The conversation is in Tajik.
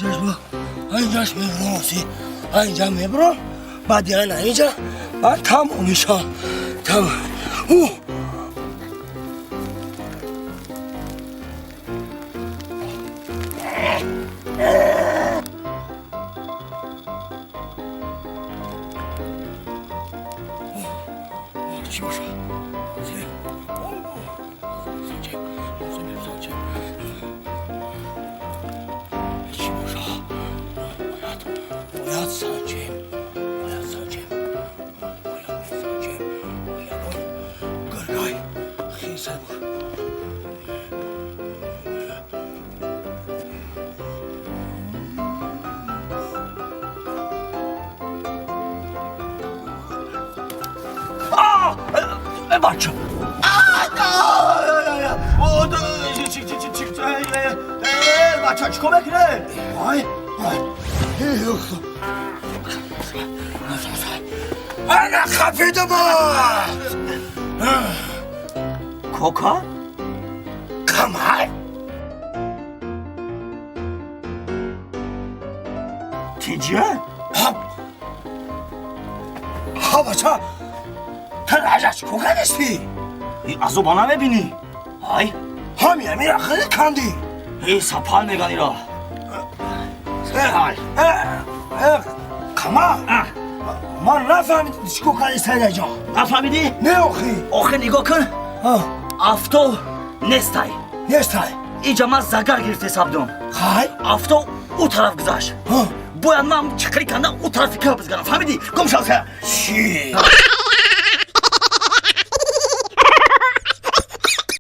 Инҷаш ба инҷаш мебурам, инҷа мебурам, баъд яна инҷа, баъд тамом мешавам. Тамом. Чӣ боша? Чӣ боша? Бояд санҷем. Бояд санҷем. Бояд месанҷем. Ягон гургай хисай бош. Бача! Бача, чӣ кор мекунӣ? Ай, ай. Ана хафидама! Кока? Камар? Тинҷия? Ҳа, бача, ту раҷа чӣ кор кардисти? Азоба намебинӣ? Ай? Ҳами амира хеле кандӣ. Э, сапал меган ира. Сапал. Камар, ман нафаҳмидам, чӣ кор кардисти раҷа. Нафаҳмидӣ? Не, охи. Охи, нигоҳ кун. Афтоб нестай. Нестай. Иҷа ман загар гирифта ҳисабдум. Хай? Афтоб ӯ тараф гузашт. Бояд ман чиқири канда ӯ тарафи кӯҳ бизганам. Фаҳмидӣ? Гум шав. Чӣ?